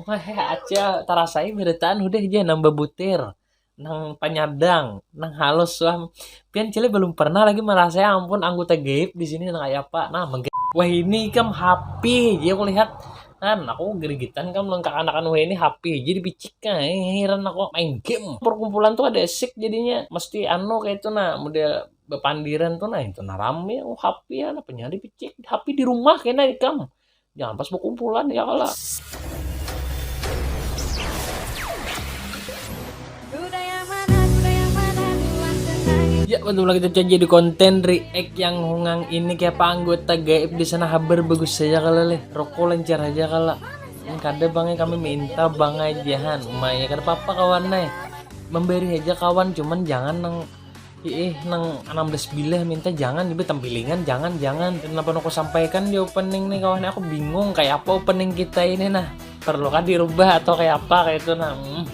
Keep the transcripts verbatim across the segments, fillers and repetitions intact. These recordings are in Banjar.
Wah, Acil, tarasai barataan udah aja nambah butir, nang panyadang, nang halus suam. Pian cili belum pernah lagi merasa, ya ampun, anggota gaib di sini nang kayak apa. Nah, mengge- wah, ini ikam happy aja aku lihat. Kan aku gerigitan kan melengkak anakan wah ini happy aja dipicik kan. Heran aku main game. Perkumpulan tuh ada esik jadinya. Mesti anu kayak itu nah, model bepandiran tuh nah, itu nah rame. Oh, happy ya, apa nyari picik happy di rumah kena ikam. Jangan pas berkumpulan ya kalah. Ya, betul lagi terjadi di konten react yang hungang ini kayak apa anggota gaib di sana habar bagus saja kalah leh. Rokok lancar aja kalah. Hmm, kada bang, kami minta bang ajahan. Maya kada apa-apa kawan eh. Memberi aja kawan, cuman jangan nang ih nang enam belas bilah minta jangan, ibu tampilingan jangan jangan. Kenapa aku sampaikan di opening nih kawan, aku bingung kayak apa opening kita ini nah. Perlukah dirubah atau kayak apa kayak itu nah. Hmm.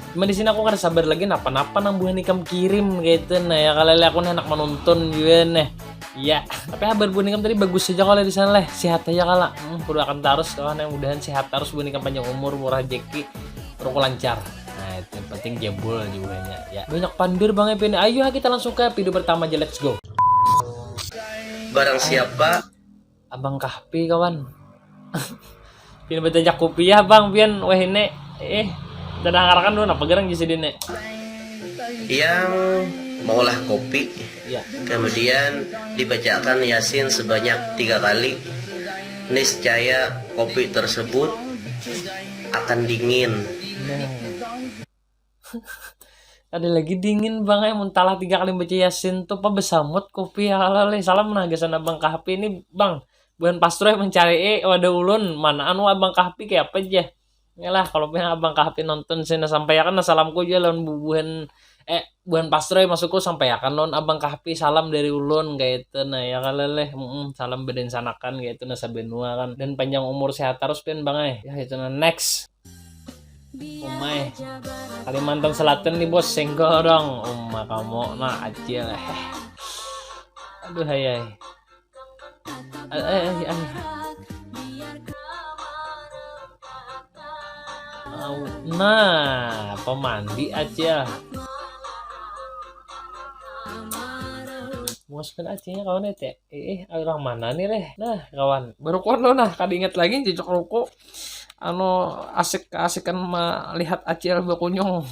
Cuma di sini aku kada sabar lagi napa-napa nang buhan ikam kirim kayak itu nah ya, kalau aku nih anak menonton juga nih. Iya, tapi habar buhan ikam tadi bagus aja kalau di sana leh, sehat aja kalah. Hmm, kudu akan terus kawan yang mudahan sehat terus buhan ikam, panjang umur, murah rezeki, rokok lancar. Nah, itu yang penting jebol juga ya. Banyak pandir bang Epi ini. Ayo kita langsung ke video pertama aja, let's go. Barang siapa? Abang Kahpi kawan. Pian batajak kopi ya bang, pian weh ini. Eh, kita dengarkan dulu apa gerang di sini. Yang maulah kopi. Ya. Kemudian dibacakan Yasin sebanyak tiga kali. Niscaya kopi tersebut akan dingin. Nah. Ada lagi dingin bang eh, muntalah tiga kali baca Yasin tuh apa besamut kopi ya kalah leh. Salam nah gasan abang Kahpi ini bang. Buhan Pastroy mencari eh wadah ulun, mana anu abang Kahpi kayak apa aja. Yalah, kalau punya abang Kahpi nonton sini sampaikan nah salamku aja lawan bubuhan eh buhan Pastroy masukku sampaikan lawan abang Kahpi salam dari ulun kayak itu nah ya kalah leh. Mm-mm, salam bedensanakan kayak itu nah sabenua kan dan panjang umur sehat terus pian bang eh. Ya itu nah next. Umai. Kalimantan Selatan nih bos, senggorong. Uma kamu nah acil eh. Aduh hai hai. Eh, eh, eh, eh. Au. Nah, pemandi acil. Muaskan acilnya kawan ya teh. Eh, eh, orang mana nih leh? Nah kawan, baru kuat lo nah, kada ingat lagi jejak rokok. Anu asik keasikan melihat acil berkunyung.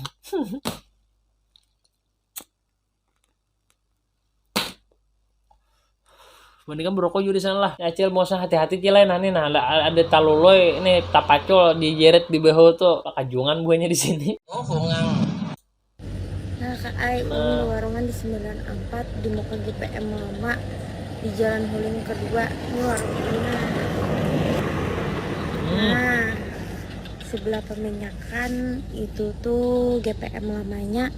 Mendingan berokok juga di sana lah. Ya, Cil, mau usah hati-hati Cil nah nih nah ada, ada taluloi ini tapacul dijeret di bahu tuh kajungan buahnya di sini. Oh, bungang. Nah, Kak Ai, ulun bewarungan di sembilan empat di muka G P M lama di Jalan Huling kedua. Ini warung ini. Nah, sebelah peminyakan itu tuh G P M lamanya.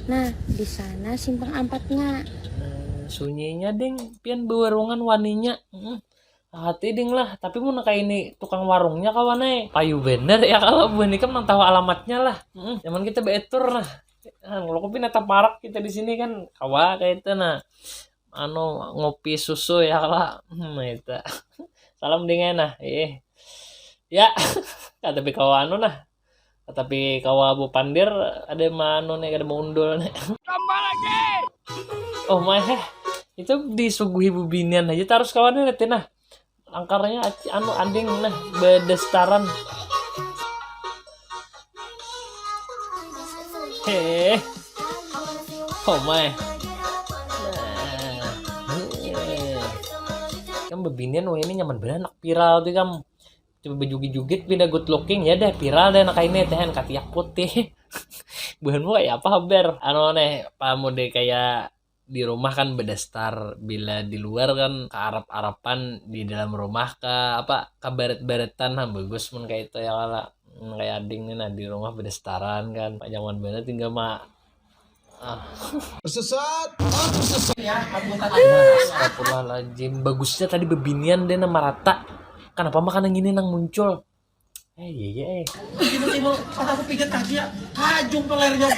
Nah, di sana simpang ampatnya. Nah, sunyinya ding, pian bewarungan waninya. Hmm. Hati ding lah, tapi mun kayak ini tukang warungnya kawan eh. Payu bener ya kalau buah nikam nang tahu alamatnya lah. Hmm. Zaman kita beetur nah. Nah, kalau kopi nata parak kita di sini kan kawa kayak itu nah. Anu ngopi susu ya lah. Hmm, itu. Salam ding eh nah. Eh. Ya, tapi kawa anu nah. Tapi kawa Bu Pandir ada manu nih, kada maundul nih. Tambah lagi. Oh my heh. Itu disuguhi bubinian aja terus kawan nih nah. Langkarnya aci- anu ading nah bedastaran. Heh. Oh my. Nah. Heh. Kan bebinian wah ini nyaman bener anak viral tuh kan. Coba bejugit-jugit pindah good looking ya deh viral deh anak ini teh katiak putih. Buhanmu kayak apa haber anu nih pamu deh kayak di rumah kan bedastar bila di luar kan kearap-arapan di dalam rumah ke apa kebaret-baretan nah bagus mun kayak itu ya kala hmm, kayak ading nih nah di rumah bedastaran kan panjangan banget tinggal mah ah. Sesat. Oh, sesat. Ya, aku tadi. Astagfirullahaladzim. Bagusnya tadi bebinian deh nama rata. Kenapa makanan gini nang muncul? Eh iya iya eh. Tiba-tiba pas aku pijat kaki ya, kajung pelernya.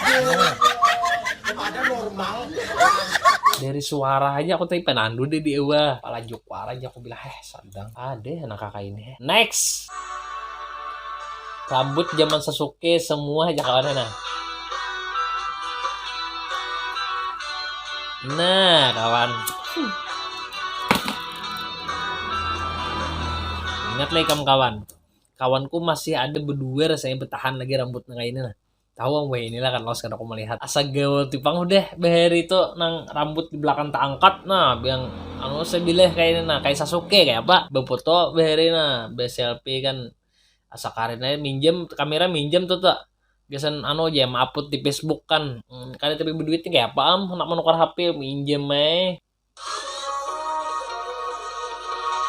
Ada normal. Dari suara aja aku tadi penandu deh di ewa. Pala jukwar aja aku bilang, "Heh, sadang." Ada anak kakak ini. Next. Rambut zaman Sasuke semua aja kawan nah. Nah, kawan. Ingat lagi kamu kawan. Kawanku masih ada berdua rasanya bertahan lagi rambutnya kayak ini nah. Tahu weh inilah kan los kada aku melihat. Asa gaul tipang udah bahari itu nang rambut di belakang terangkat nah biang anu sebilah kayak ini nah kayak Sasuke kayak apa befoto bahari nah be selfie kan asa karin aja minjem kamera minjem tuh tak gasan anu aja upload di Facebook kan hmm, kada tapi berduit nih kayak apa am nak menukar H P minjem eh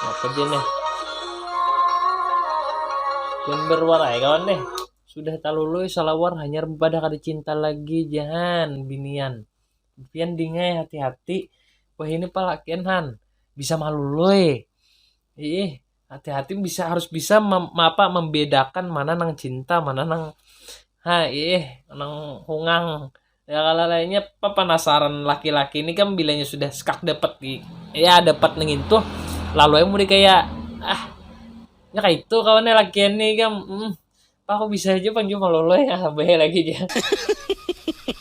apa dia nih gambar warai kawan nih sudah talului salawar hanyar pada kada cinta lagi jahan binian pian dingai hati-hati wah ini palakian han bisa malului ih hati-hati bisa harus bisa mem, apa membedakan mana nang cinta mana nang ha ih nang hungang ya kalau lainnya apa penasaran laki-laki ini kan bilanya sudah skak dapat di ya dapat nengintuh lalu yang mulai kayak ah ya kayak itu kawannya laki ini kan hmm, apa aku bisa aja panggil malolo ya baik lagi aja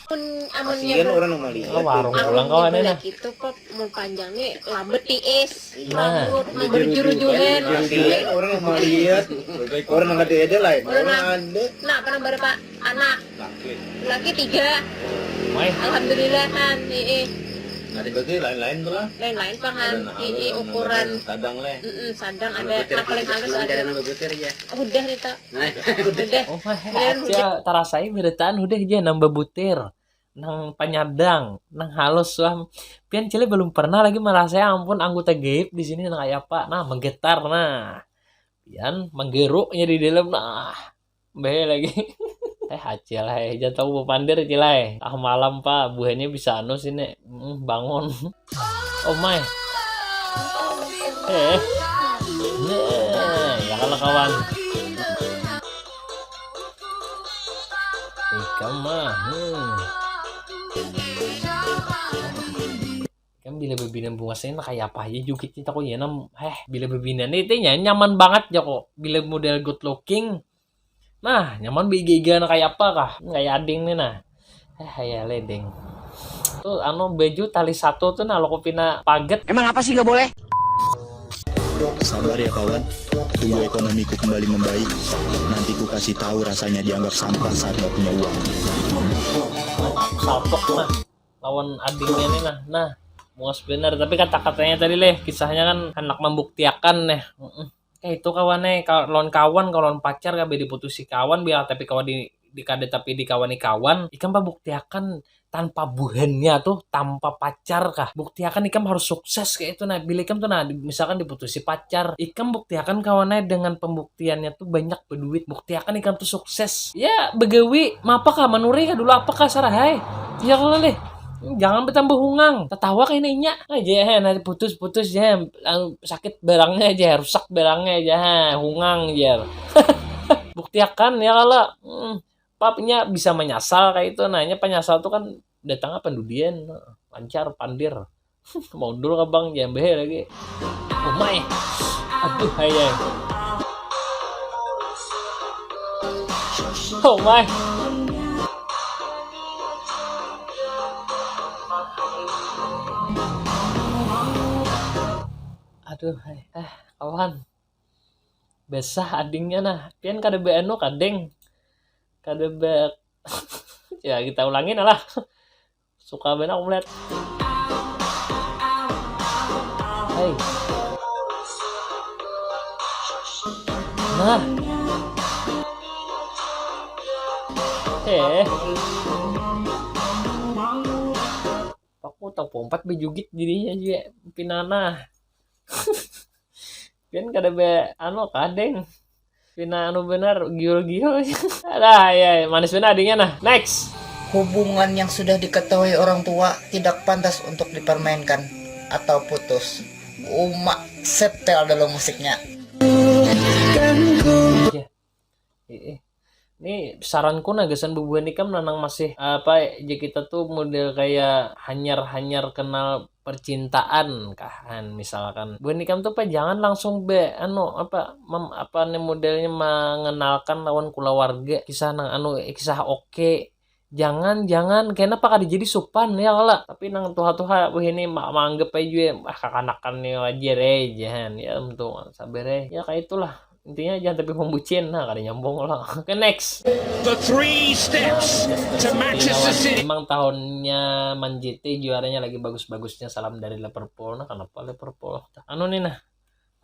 Mun amun Kasihan ya orang yang melihat. Warung pulang kawan enak. Itu kok mun panjang nih lambat tiis. Nah. Rambut berjurujuhan. Kasihan orang yang melihat. Orang yang ada ada lain. Orang ada. Nah, apa nambah berapa anak? Laki. Laki tiga. Mai. Alhamdulillah kan. Nih. Ada berarti lain-lain tuh lah. Lain-lain pahan. Nih ukuran. Sadang leh. Mm -mm, sadang ada. Nah, paling halus ada. Nambah butir ya. Udah nih tak. Udah. Oh, ya, tarasai beritaan udah aja nambah butir. Nang panyadang, nang halus wah. Pian cile belum pernah lagi merasa ya ampun anggota gaib di sini nang kayak apa. Nah, menggetar nah. Pian menggeruknya di dalam nah. Beh lagi. Eh acil hai jatuh bu pandir cilai. Ah malam pak buahnya bisa anu sini. Mm, bangun. Oh my. Eh. Nah, ya kalau kawan. Ikam mah. Hmm. Kan bila bebina bunga saya kayak apa aja juga kita kok ya nam heh bila bebina nih itu nyaman banget ya kok bila model good looking nah nyaman bigi anak kayak apa kah kayak ading nih nah eh ya ledeng tuh anu baju tali satu tuh nah lo pina paget emang apa sih nggak boleh Sabar ya kawan, tunggu ekonomiku kembali membaik. Nanti ku kasih tahu rasanya dianggap sampah saat gak punya uang. Salpok nah, lawan adingnya nih nah. Nah, muas bener. Tapi kata-katanya tadi leh, kisahnya kan anak membuktiakan nih. Heeh. Kayak itu kawan nih, kalau lawan kawan, kalau lawan pacar kabeh diputusi kawan, biar tapi kawan di, di kada tapi dikawani kawan, ikam pabuktiakan tanpa buhannya tuh tanpa pacar kah buktiakan ikam harus sukses kayak itu nah bila ikam tuh nah misalkan diputusi pacar ikam buktiakan kawannya dengan pembuktiannya tuh banyak berduit buktiakan ikam tuh sukses ya begawi mapa kah manuri kah dulu apa kah sarahai ya kalau leh jangan bertambah hungang tertawa kayak ini inya aja ya nanti putus putus ya sakit barangnya aja rusak barangnya aja hungang ya buktiakan ya kalau hmm. Papnya bisa menyasal kayak itu nanya penyasal tuh kan datang apa dudian lancar pandir mau dulu ke bank jambeh lagi oh my aduh hai oh my aduh hai eh kawan besah adingnya nah pian kada be anu kadeng kada be ya kita ulangi nah lah suka benar aku melihat hey nah eh aku tak pompat bejugit dirinya juga pinana Pian kada be anu kadeng. Pina anu benar giul-giul. Alah ya manis benar adingnya nah. Next. Hubungan yang sudah diketahui orang tua tidak pantas untuk dipermainkan atau putus. Uma setel dulu musiknya. Ini saranku nah gasan bubuhan ikam nanang masih apa ya kita tuh model kayak hanyar-hanyar kenal percintaan kahan, misalkan buhan ikam tuh apa, jangan langsung be anu apa mem, apa nih modelnya mengenalkan lawan kulawarga, kisah nang anu kisah oke. Jangan, jangan, kenapa kada jadi supan ya kala, tapi nang tuha-tuha wih ini ma- maanggap aja jua ah kakanakan nih wajar eh jahan ya untung sabar eh ya kayak itulah. Intinya jangan tapi pembucin, nah kada nyambung lah. Oke, next. The three steps to Manchester City. Memang tahunnya Man City juaranya lagi bagus-bagusnya, salam dari Liverpool. Nah kenapa Liverpool? Anu nih nah,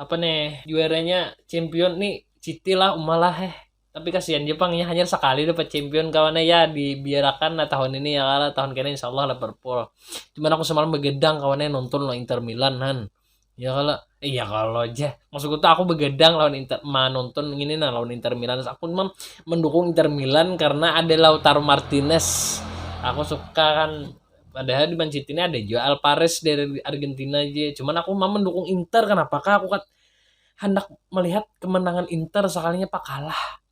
apa nih juaranya champion nih City lah umalah eh. Tapi kasihan Jepangnya hanya sekali dapat champion kawannya ya, dibiarakan lah tahun ini ya kala, tahun kena insya Allah Liverpool. Cuman aku semalam begadang kawannya nonton lo Inter Milan han. Ya kalau iya kalau aja maksudku tuh aku begadang lawan Inter menonton ini nah lawan Inter Milan, aku memang mendukung Inter Milan karena ada Lautaro Martinez. Aku suka kan, padahal di Man City ini ada juga Alvarez dari Argentina aja, cuman aku memang mendukung Inter. Kenapa kah aku kat hendak melihat kemenangan Inter sekalinya pak kalah.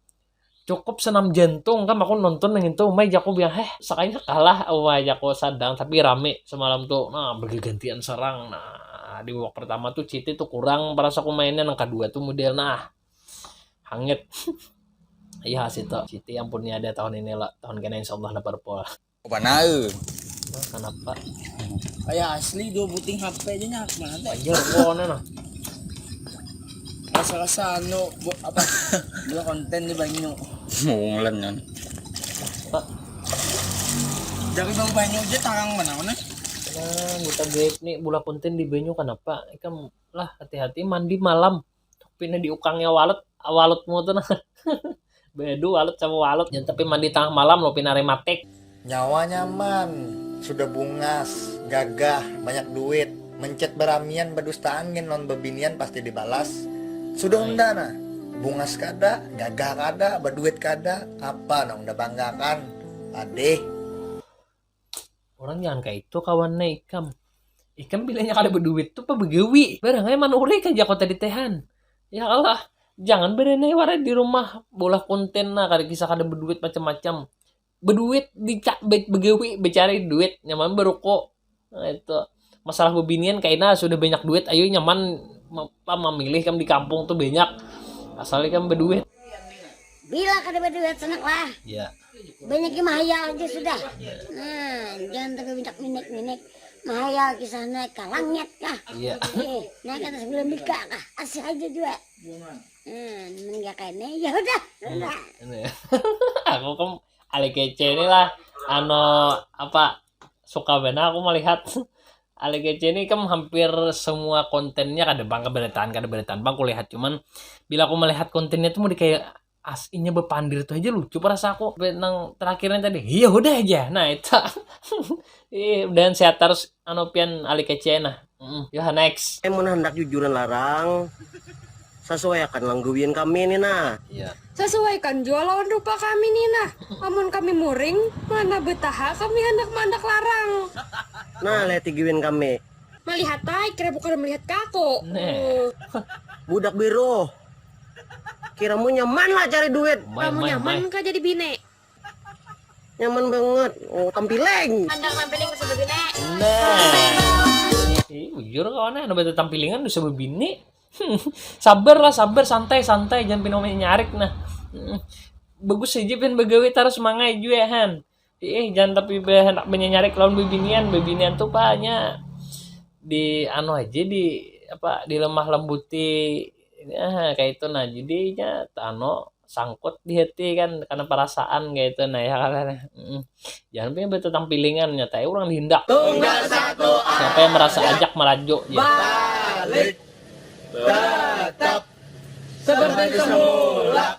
Cukup senam jantung kan aku nonton yang itu, umai jaku bilang heh sakanya kalah, umai jaku sadang tapi rame semalam tuh nah bergantian serang. Nah di babak pertama tuh City tuh kurang perasa aku mainnya, nang kedua tuh model nah hangit. Iya situ City yang punya ada tahun ini lah, tahun kena insya Allah Liverpool. Banae. Nah, kenapa? Kayak asli dua buting H P aja nyak mana teh. Anjir, kok aneh nah. Rasa-rasa anu bu, apa? Dua konten di banyu. Mau ngulen kan. Pak. Jadi bau banyu aja tarang mana mana. Nah, buta gaib nih bola konten di banyu kenapa? Ikam lah hati-hati mandi malam. Pina diukangnya walut, walutmu tuh nah. Bedu walut sama walut. Jangan tapi mandi tengah malam lo pina rematik. Nyawa nyaman, sudah bungas, gagah, banyak duit, mencet beramian berdusta angin non bebinian pasti dibalas. Sudah unda nah, bungas kada, gagah kada, berduit kada, apa nang unda banggakan? Padih. Orang jangan kayak itu kawannya ikam. Ikam bilanya kada berduit tuh apa begawi? Barang aja manuri kan jako tadi tehan. Ya Allah, jangan berenai warai di rumah bolah konten nah kada kisah kada berduit macam-macam. Berduit di begawi becari duit nyaman beruko. Nah itu masalah bebinian kaina sudah banyak duit ayo nyaman apa memilih kam di kampung tuh banyak asal ikam berduit. Bila kada berduit senek lah. Iya. Banyak yang mahayal aja sudah. Nah, jangan tapi banyak minik-minik. Mahayal kisah naik ke langit kah? Iya. Eh, naik atas bulan bika kah? Asih aja juga. Hmm, meninggalkan ini ya udah. Ini. Aku kan alih kece ini lah. Ano apa suka benar aku melihat alih kece ini kan hampir semua kontennya kada bang keberitaan kada beritaan bang kulihat cuman bila aku melihat kontennya tuh mau di kayak as inya bepandir tuh aja lucu perasa aku. Nang terakhirnya tadi iya udah aja nah itu. Ih, dan sehat terus anu pian alih kece nah. Mm, yo next. Mun handak jujuran larang, sasuaiakan lang gawian kami ni nah. Iya. Sasuaikan jua lawan rupa kami ni nah. Amun kami muring, mana betaha kami handak mandak larang. Nah lihati gawian kami. Malihat ai, kira bukan melihat kaku. Nah. Budak biru. Kiramu nyaman lah cari duit. Kamu nyaman kah jadi bine? Nyaman banget. Oh, tampiling. Andang tampiling bisa bebine. Nah. Ih, bujur kawan anu beta tampilingan bisa bebine. Sabar lah, sabar, santai, santai, jangan pina nyarik nah. Bagus aja pin begawe tarus mangai jua han. Ih, jangan tapi handak banyarik lawan bebinian, bebinian tuh panya di anu aja di apa di lemah lembuti nah kayak itu nah jadinya anu sangkut di hati kan karena perasaan kayak itu nah ya kan. Mm. Jangan punya betul tampilingan nyata orang dihindak. Tunggal satu siapa yang merasa ajak merajuk ya. Balik tetap seperti semula.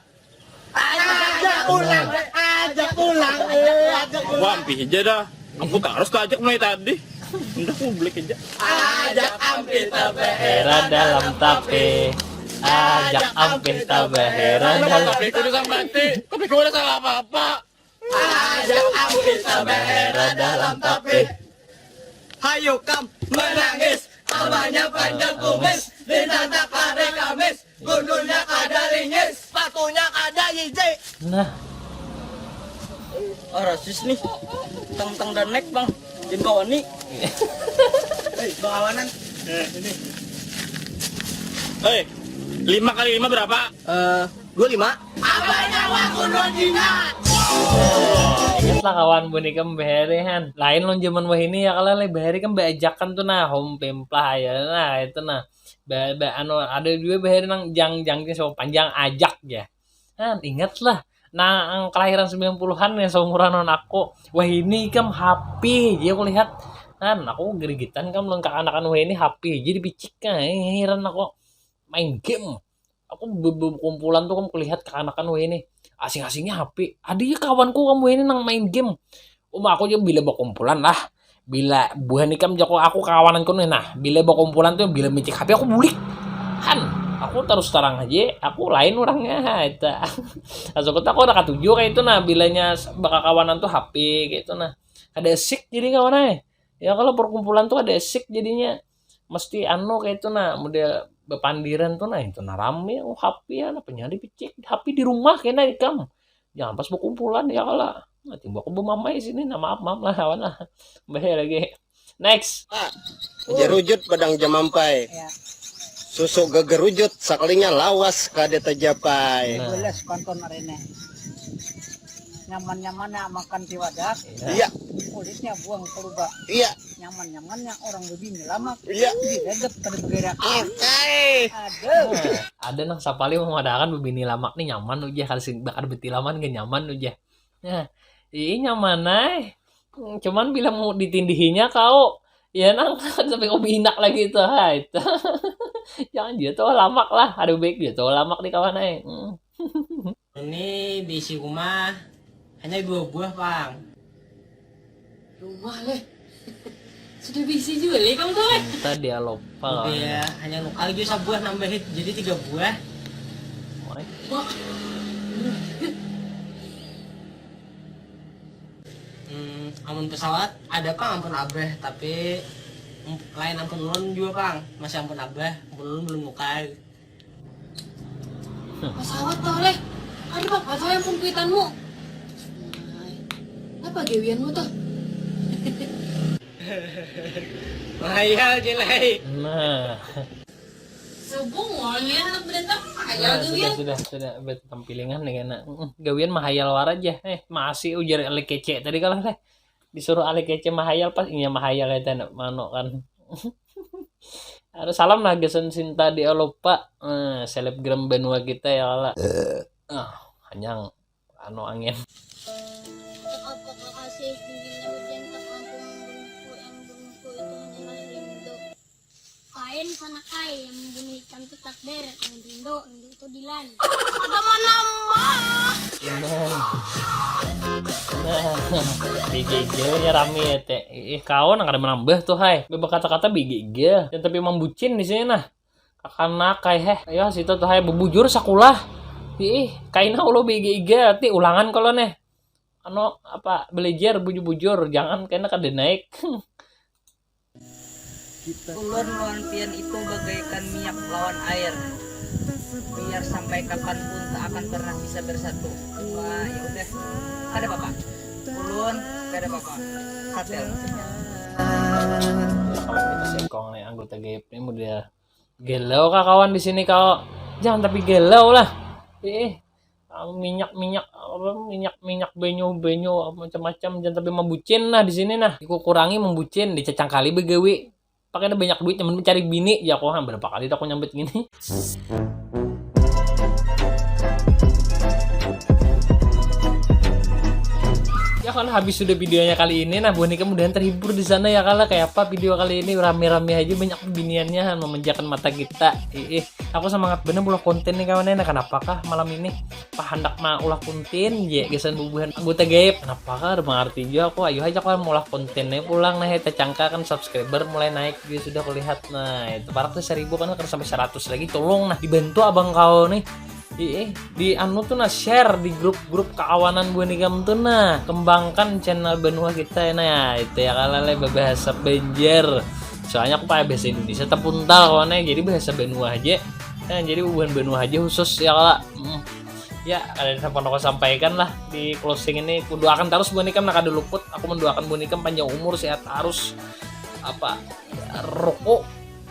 Ajak pulang, ajak pulang, eh, ajak pulang. Wah, ampih aja dah. Aku terus tuh ajak mulai tadi. Udah publik aja. Ajak ampih tabahera dalam tape. Ajak ampih tabahera dalam tape. Aku udah sama mati. Tapi aku udah salah apa-apa. Ajak ampih tabahera dalam tape. Hayu kam menangis. Abahnya panjang kumis. Di tata kare kamis. Gundulnya kada lingis, sepatunya kada hiji. Nah. Ah, rasis nih. Tang tang danek, Bang. Jin kawani. Hei, lima kali lima berapa? Eh, dua lima. Ingatlah kawan, buhan ikam bahari han. Lain lawan zaman wahini ya kalo leh, bahari kan baajakan tu nah, hom pemplah aja nah itu nah. Ba, ba, anu, ada jua bahari nang jang jang jang panjang ajak ja. Han, ingatlah nang kelahiran sembilan puluhan nih, seumuran lawan aku. Wahini ikam hapi ja aku lihat. Han, aku gerigitan kam lawan kakanakan wahini, hapi ja dipicik. Heran aku. Main game. Aku be- be- kumpulan tu kam kulihat kakanakan wahini. Asing-asingnya hapi. Ada ja kawanku kam wahini nang main game. Uma aku ja bila bakumpulan lah. Bila buhan ikam jako aku kawananku nih nah. Bila bakumpulan tu bila micik hapi aku bulik. Han, aku tarus tarang haja, aku lain urangnya ha itu. Asa aku tu aku kada katuju kaya itu nah, bilanya s- bakakawanan tu hapi kaya itu nah. Kada asik jadi kawan ai. Ya kalo perkumpulan tu kada asik jadinya. Mesti anu kaya itu nah, model bapandiran tu nah, itu nah rami oh hapi ya, napa nya dipicik hapi di rumah kena ikam. Jangan pas bakumpulan ya kala. Nah, timbul aku bemamai sini nah, maaf maaf lah kawan lah. Bahaya lagi. Next. Jerujut padang jamampai. Susu gegerujut sakalinya lawas kada tajapai. Nah. Belas kanton arene. Nyaman-nyamannya makan di wadah, Iya, kulitnya buang ke lubak. Iya. Nyaman-nyamannya orang bebini lamak. Iya. Diredep kada bergerak. Oke. Aduh. Ada nang sapali memadahakan bebini lamak nih nyaman ujar, kada sing bakar beti laman gak nyaman ujar. Nah, ii nyaman ai. Hmm, cuman bila mau ditindihinya kau ya nang sampai kau binak lagi itu hai. Jangan dia tuh lamak lah, ada baik dia tuh lamak di kawan ai. Hmm. Ini diisi rumah hanya dua buah pang. Rumah leh. Sudah bisi juga leh kamu tuh leh. Cinta dia lupa. Iya, hanya nukar juga sabuah nambahin jadi tiga buah. Wah. Wah. Hmm, amun pesawat ada pang ampun abah, tapi um, lain ampun ulun juga pang, masih ampun abah, ampun ulun belum nukar. Pesawat toh leh. Ada apa toh yang pun kuitanmu? Apa gawianmu tuh? Mahayal jelai. Nah. Subuh ngolnya anak berdatang. Ayo Nah, sudah gawian. sudah sudah bertampilingan nih kena. Mm, gawian mahayal wara aja. Eh, masih ujar alih kece tadi kalau leh. Disuruh alih kece mahayal pas inya mahayal ya tanda mano kan. Ada salam lah gasan Sinta di Elopa. Eh, selebgram banua kita ya kala. Ah, hanyang anu angin. Apakah kasih dirinya hujan tak mampu membungkuk yang bungkuk itu hanyalah rindu. Kain sana kai yang membunuh ikan itu takdir yang rindu rindu itu Dilan. Ada mana mah? Nah. Nah. Bigigilnya rame ya teh. Ih, kau nang kada menambah tuh hai. Bebakata-kata bigigil. Yang tapi mambucin di sini nah. Kakanakai heh. Ayo situ tuh hai bebujur sakulah. Ih, kaina ulo bigigil ti ulangan kalau neh. Anu apa belajar bujur-bujur jangan kena kada naik. Ulun lawan pian itu bagaikan minyak lawan air. Biar sampai kapanpun tak akan pernah bisa bersatu. Wah, ya udah. Kada apa-apa. Ulun kada apa-apa. Satel. Kalau kita sekong nih anggota gaib ini model galau kah kawan di sini kau jangan tapi galau lah. Ih, minyak minyak apa minyak minyak banyu banyu macam-macam jangan tapi mambucin nah di sini nah. Iku kurangi mambucin dicacang kali begawi. Pakai ada banyak duit nyaman mencari bini ya kok berapa kali aku nyambit gini. Ya kan habis sudah videonya kali ini nah buah nikah mudahan terhibur di sana ya kala kayak apa video kali ini rame-rame aja banyak biniannya han memanjakan mata kita. Ih, aku semangat bener bulan konten nih kawan nah kenapa kah malam ini pahandak mah ulah konten ya gasan bubuhan anggota gaib kenapa kah ada mengerti juga aku ayo aja kalau mau ulah kontennya pulang nah tacangka kan subscriber mulai naik juga sudah kulihat nah itu parak tuh seribu kan harus sampai seratus lagi tolong nah dibantu abang kau nih Ih, di anu tuh nah share di grup-grup keawanan buah nikam tuh nah kembangkan channel benua kita nah itu ya kalau leh bahasa Banjar soalnya aku pakai bahasa Indonesia terpuntal kawan jadi bahasa benua aja nah jadi bubuhan benua aja khusus ya kalau hmm. Ya ada yang sampai aku sampaikan lah di closing ini aku doakan terus buah nikam nah kada luput aku mendoakan buah nikam panjang umur sehat terus apa, rokok.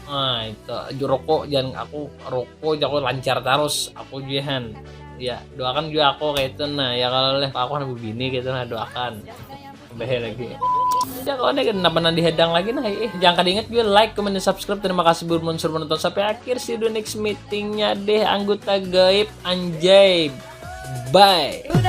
Nah, itu jua rokok, jangan aku rokok, aku lancar terus, aku juahan. Ya, doakan juga aku kayak itu. Nah, ya kalau leh aku anak bini gitu, nah, doakan. Bahaya lagi. Ya kalau ini kenapa nanti hadang lagi, nah, eh, jangan kada ingat juga like, comment, dan subscribe. Terima kasih buat menonton sampai akhir. See you the next meetingnya deh, anggota gaib, anjay. Bye.